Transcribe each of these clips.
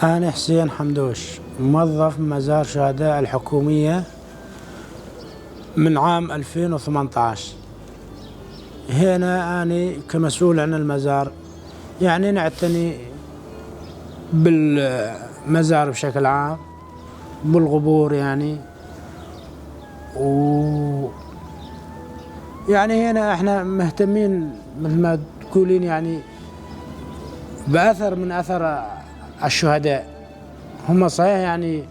أنا حسين حمدوش، موظف مزار شهداء الحكومية من عام 2018. هنا أنا كمسؤول عن المزار يعني نعتني بالمزار بشكل عام، بالقبور يعني، و يعني هنا احنا مهتمين مثل ما تقولين يعني بأثر من أثر الشهداء. هم صحيح يعني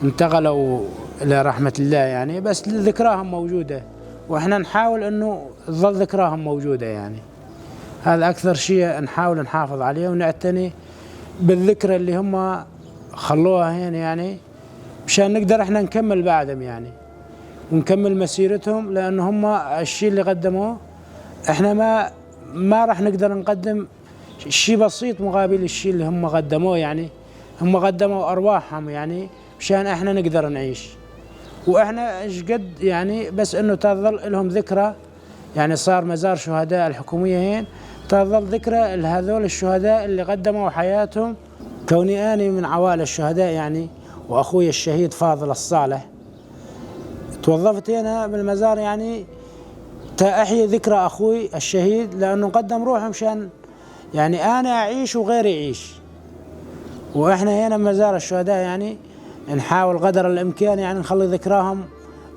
انتقلوا إلى رحمة الله يعني، بس ذكراهم موجودة، وإحنا نحاول إنه تظل ذكراهم موجودة يعني. هذا أكثر شيء نحاول نحافظ عليه ونعتني بالذكرى اللي هم خلوها هنا يعني، مشان نقدر إحنا نكمل بعدهم يعني، ونكمل مسيرتهم، لأن هم الشيء اللي قدموه إحنا ما راح نقدر نقدم شيء بسيط مقابل الشيء اللي هم قدموه يعني. هم قدموا أرواحهم يعني مشان إحنا نقدر نعيش، وإحنا إيش قد يعني، بس إنه تظل لهم ذكرى يعني. صار مزار شهداء الحكومية هين تظل ذكرى لهذول الشهداء اللي قدموا حياتهم. كوني أني من عوائل الشهداء يعني، وأخوي الشهيد فاضل الصالح، توظفت هنا بالمزار يعني تأحيي ذكرى أخوي الشهيد، لأنه قدم روحه مشان يعني أنا أعيش وغيري يعيش. وإحنا هنا بمزار الشهداء يعني نحاول قدر الإمكان يعني نخلي ذكراهم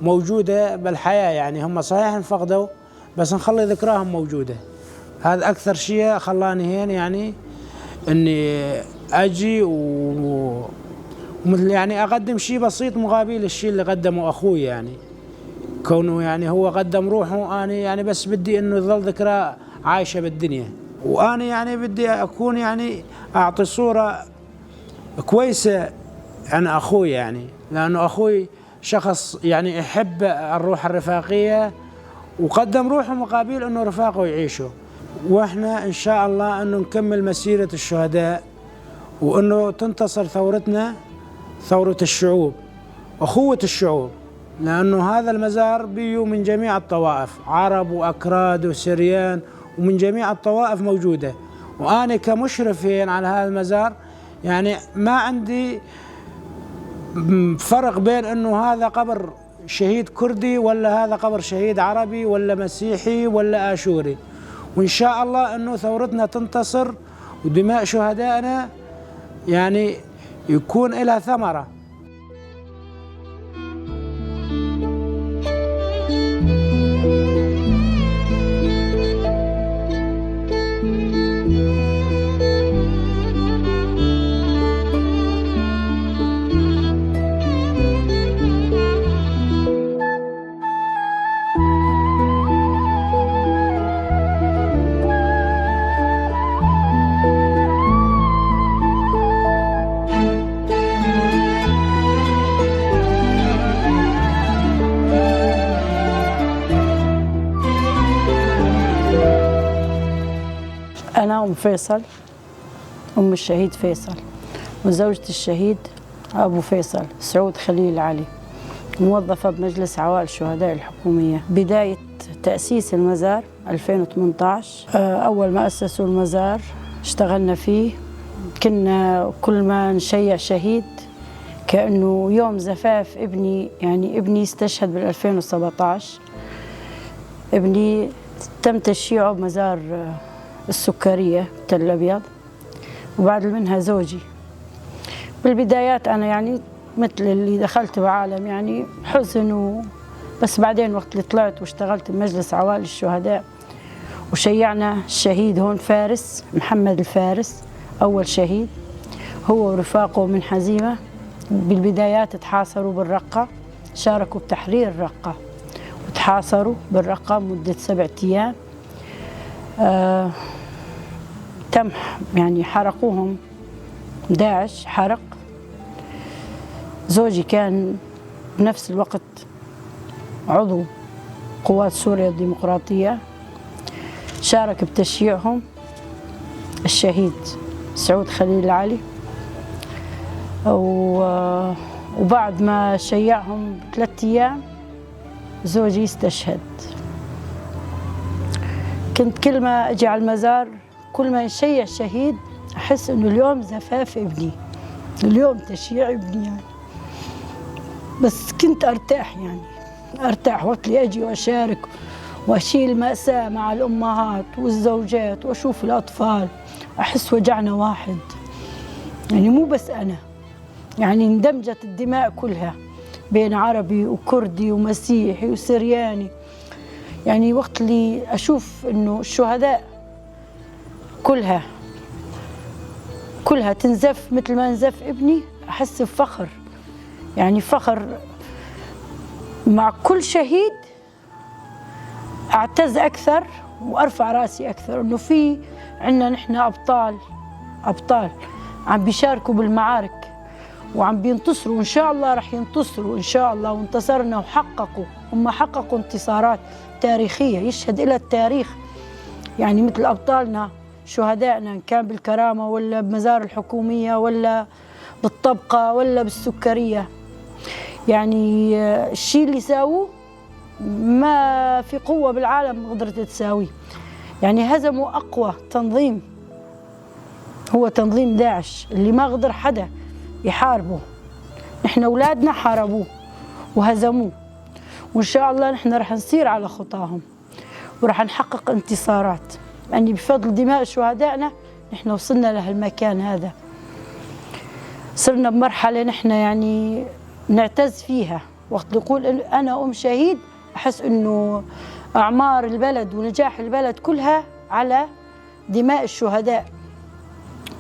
موجودة بالحياة يعني. هم صحيح انفقدوا، بس نخلي ذكراهم موجودة. هذا أكثر شيء خلاني هنا يعني إني أجي ومثل يعني أقدم شيء بسيط مقابل الشيء اللي قدمه أخوي يعني، كونه يعني هو قدم روحه، أنا يعني بس بدي إنه يظل ذكرى عايشة بالدنيا. وأنا يعني بدي أكون يعني أعطي صورة كويسة عن أخوي يعني، لأنه أخوي شخص يعني يحب الروح الرفاقية، وقدم روحه مقابل إنه رفاقه يعيشوا. وإحنا إن شاء الله إنه نكمل مسيرة الشهداء، وإنه تنتصر ثورتنا، ثورة الشعوب، أخوة الشعوب، لأنه هذا المزار بيو من جميع الطوائف، عرب وأكراد وسريان ومن جميع الطوائف موجودة. وأنا كمشرفين على هذا المزار يعني ما عندي فرق بين أنه هذا قبر شهيد كردي ولا هذا قبر شهيد عربي ولا مسيحي ولا آشوري. وإن شاء الله أنه ثورتنا تنتصر ودماء شهدائنا يعني يكون لها ثمرة. أنا أم فيصل، أم الشهيد فيصل، وزوجة الشهيد أبو فيصل سعود خليل علي، موظفة بمجلس عوائل الشهداء الحكومية. بداية تأسيس المزار 2018، أول ما أسسوا المزار اشتغلنا فيه، كنا كل ما نشيع شهيد كأنه يوم زفاف ابني، يعني ابني استشهد بال 2017، ابني تم تشييعه بمزار السكرية تل الأبيض، وبعد منها زوجي. بالبدايات أنا يعني مثل اللي دخلت بعالم يعني حزن بس بعدين وقت اللي طلعت واشتغلت بمجلس عوائل الشهداء وشيعنا الشهيد هون فارس محمد الفارس، أول شهيد، هو ورفاقه من حزيمة. بالبدايات تحاصروا بالرقة، شاركوا بتحرير الرقة وتحاصروا بالرقة مدة 7 أيام. تم يعني حرقوهم داعش حرق. زوجي كان بنفس الوقت عضو قوات سوريا الديمقراطية، شارك بتشييعهم الشهيد سعود خليل العلي. وبعد ما شيعهم 3 أيام زوجي استشهد. كنت كل ما أجي على المزار، كل ما نشيع شهيد أحس إنه اليوم زفاف ابني. اليوم تشييع ابني يعني، بس كنت أرتاح، يعني أرتاح وقت اللي أجي وأشارك وأشيل المأساة مع الأمهات والزوجات وأشوف الأطفال، أحس وجعنا واحد، يعني مو بس أنا، يعني اندمجت الدماء كلها بين عربي وكردي ومسيحي وسرياني. يعني وقت اللي أشوف إنه الشهداء كلها تنزف مثل ما انزف ابني، أحس بفخر، يعني فخر مع كل شهيد. أعتز أكثر وأرفع رأسي أكثر إنه في عنا نحن أبطال، أبطال عم بيشاركوا بالمعارك وعم بينتصروا، وإن شاء الله رح ينتصروا إن شاء الله. وانتصرنا وحققوا، هم حققوا انتصارات تاريخية يشهد إلى التاريخ، يعني مثل أبطالنا شهدائنا إن كان بالكرامة ولا بمزار الحكومية ولا بالطبقة ولا بالسكرية. يعني الشيء اللي ساووه ما في قوة بالعالم قدرت تساويه. يعني هزموا أقوى تنظيم، هو تنظيم داعش اللي ما قدر حدا يحاربه. نحن أولادنا حاربوه وهزموه، وإن شاء الله نحن رح نسير على خطاهم ورح نحقق انتصارات. يعني بفضل دماء شهدائنا نحن وصلنا لهالمكان هذا، صرنا بمرحلة نحن يعني نعتز فيها. وقت نقول أنا أم شهيد، أحس إنه أعمار البلد ونجاح البلد كلها على دماء الشهداء،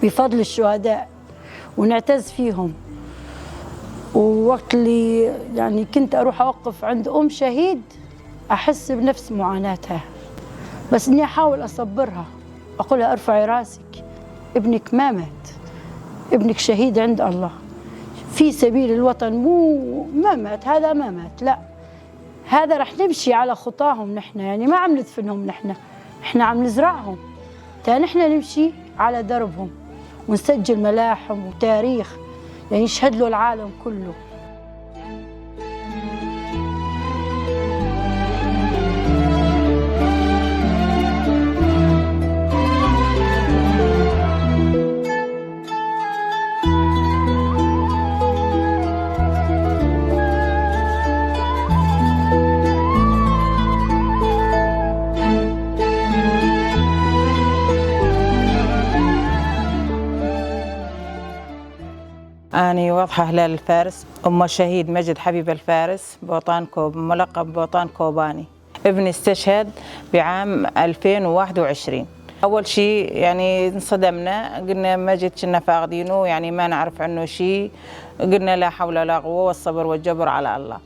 بفضل الشهداء، ونعتز فيهم. ووقت اللي يعني كنت أروح أوقف عند أم شهيد أحس بنفس معاناتها، بس إني أحاول أصبرها، أقولها أرفعي راسك، ابنك ما مات، ابنك شهيد عند الله في سبيل الوطن، مو ما مات، هذا ما مات، لا هذا رح نمشي على خطاهم نحن، يعني ما عم ندفنهم نحن، احنا عم نزرعهم تا نحن نمشي على دربهم ونسجل ملاحم وتاريخ يعني يشهد له العالم كله. أنا واضحة هلال الفارس، أم الشهيد مجد حبيب الفارس، بوطان كوب، ملقب بوطان كوباني. ابني استشهد بعام 2021. أول شيء يعني انصدمنا، قلنا مجد كنا فاقدينه، يعني ما نعرف عنه شيء، قلنا لا حول ولا قوة والصبر والجبر على الله.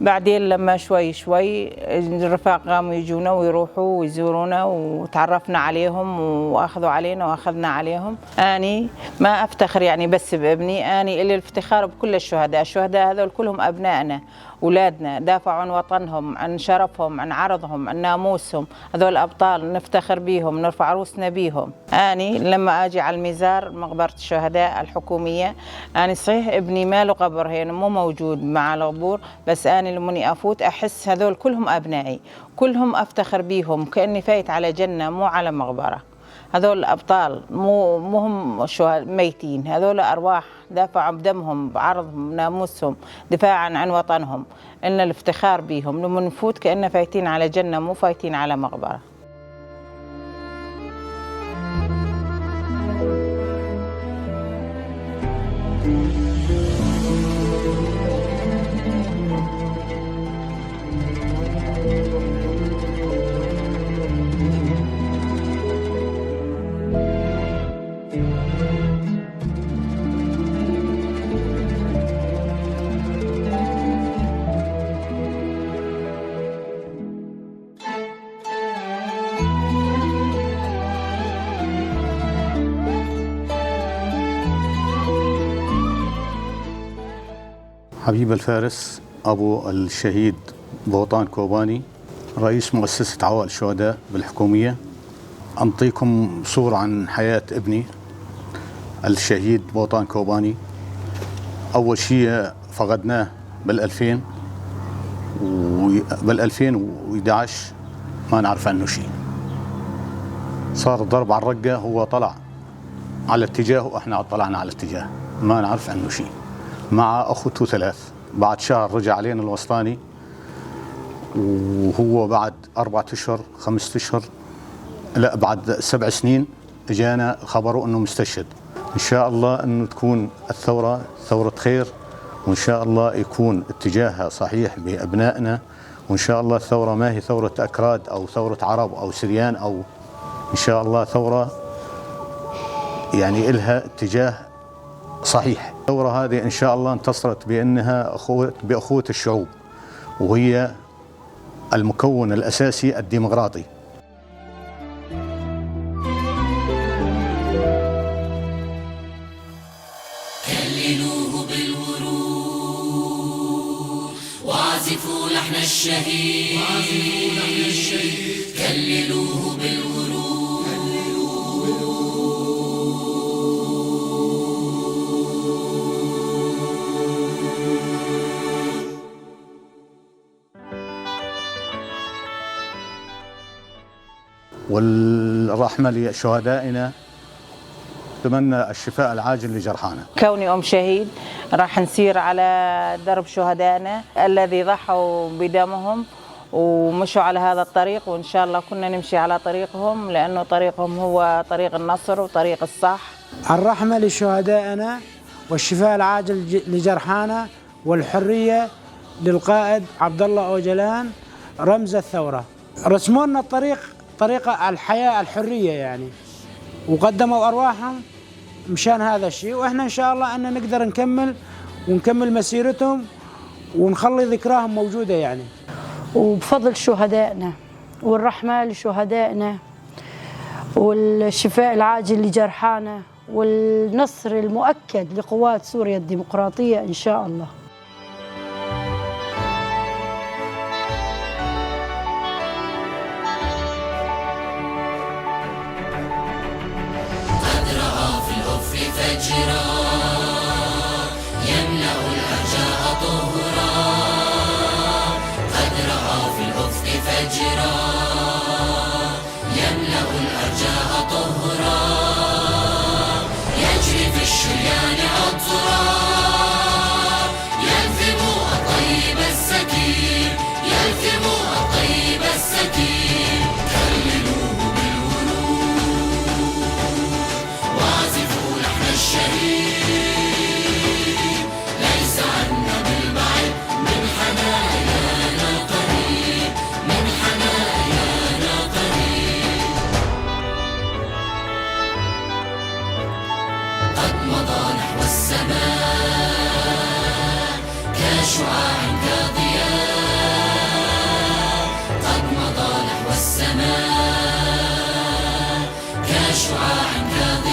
بعدين لما شوي شوي الرفاق قاموا يجونا ويروحوا ويزورونا وتعرفنا عليهم واخذوا علينا واخذنا عليهم. اني ما افتخر يعني بس بابني، اني الي الافتخار بكل الشهداء. الشهداء هذول كلهم ابنائنا، اولادنا، دافعوا عن وطنهم، عن شرفهم، عن عرضهم، عن ناموسهم. هذول ابطال نفتخر بيهم، نرفع روسنا بيهم. اني لما اجي على المزار مقبره الشهداء الحكوميه، اني صحيح ابني ما له قبر هنا، مو موجود مع القبور، بس اني لما افوت احس هذول كلهم ابنائي، كلهم افتخر بيهم، كاني فايت على جنه مو على مقبره. هذول الابطال مو هم ميتين، هذول ارواح دافعوا بدمهم، بعرضهم، بناموسهم، دفاعا عن وطنهم. ان الافتخار بيهم لما نفوت كأننا فايتين على جنه مو فايتين على مقبره. حبيب الفارس، أبو الشهيد بوطان كوباني، رئيس مؤسسة عوائل الشهداء بالحكومية. أنطيكم صورة عن حياة ابني الشهيد بوطان كوباني. أول شيء فقدناه بال2011، ما نعرف عنه شيء. صار الضرب على الرقة، هو طلع على اتجاه وإحنا طلعنا على اتجاه، ما نعرف عنه شيء، مع أخوته 3. بعد شهر رجع علينا الوسطاني، وهو بعد 4 أشهر 5 أشهر، لا بعد 7 سنين اجانا خبره انه مستشهد. ان شاء الله انه تكون الثورة ثورة خير، وان شاء الله يكون اتجاهها صحيح بابنائنا، وان شاء الله الثورة ما هي ثورة اكراد او ثورة عرب او سريان، او ان شاء الله ثورة يعني إلها اتجاه صحيح. الثورة هذه ان شاء الله انتصرت بانها باخوه الشعوب، وهي المكون الاساسي الديمقراطي. كللوه بالورود وعزفوا لحن الشهيد، كللوه بالورود. والرحمة لشهدائنا، أتمنى الشفاء العاجل لجرحانا. كوني أم شهيد راح نسير على درب شهدائنا الذي ضحوا بدمهم ومشوا على هذا الطريق، وإن شاء الله كنا نمشي على طريقهم، لأنه طريقهم هو طريق النصر وطريق الصح. الرحمة لشهدائنا والشفاء العاجل لجرحانا والحرية للقائد عبد الله أوجلان رمز الثورة. رسموا لنا الطريق، طريقة الحياة الحرية يعني، وقدموا أرواحهم مشان هذا الشيء، وإحنا إن شاء الله أن نقدر نكمل ونكمل مسيرتهم ونخلي ذكراهم موجودة يعني. وبفضل شهدائنا والرحمة لشهدائنا والشفاء العاجل لجرحانا والنصر المؤكد لقوات سوريا الديمقراطية إن شاء الله. قد رأى في الأفق فجرا يملأ الأرجاء طهرا، قد رأى في الأفق فجرا يملأ الأرجاء طهرا، يجري في الشريان عطرا، يلثم الطيب السكين، يلثم الطيب السكين. كللوه بالورود وعزفوا لحن الشهيد، ليس عنا بالبعيد من حنايانا قريب، من حنايانا قريب. قد مضى نحو السماء كشعاع كضياء، قد مضى نحو السماء كشعاع كضياء.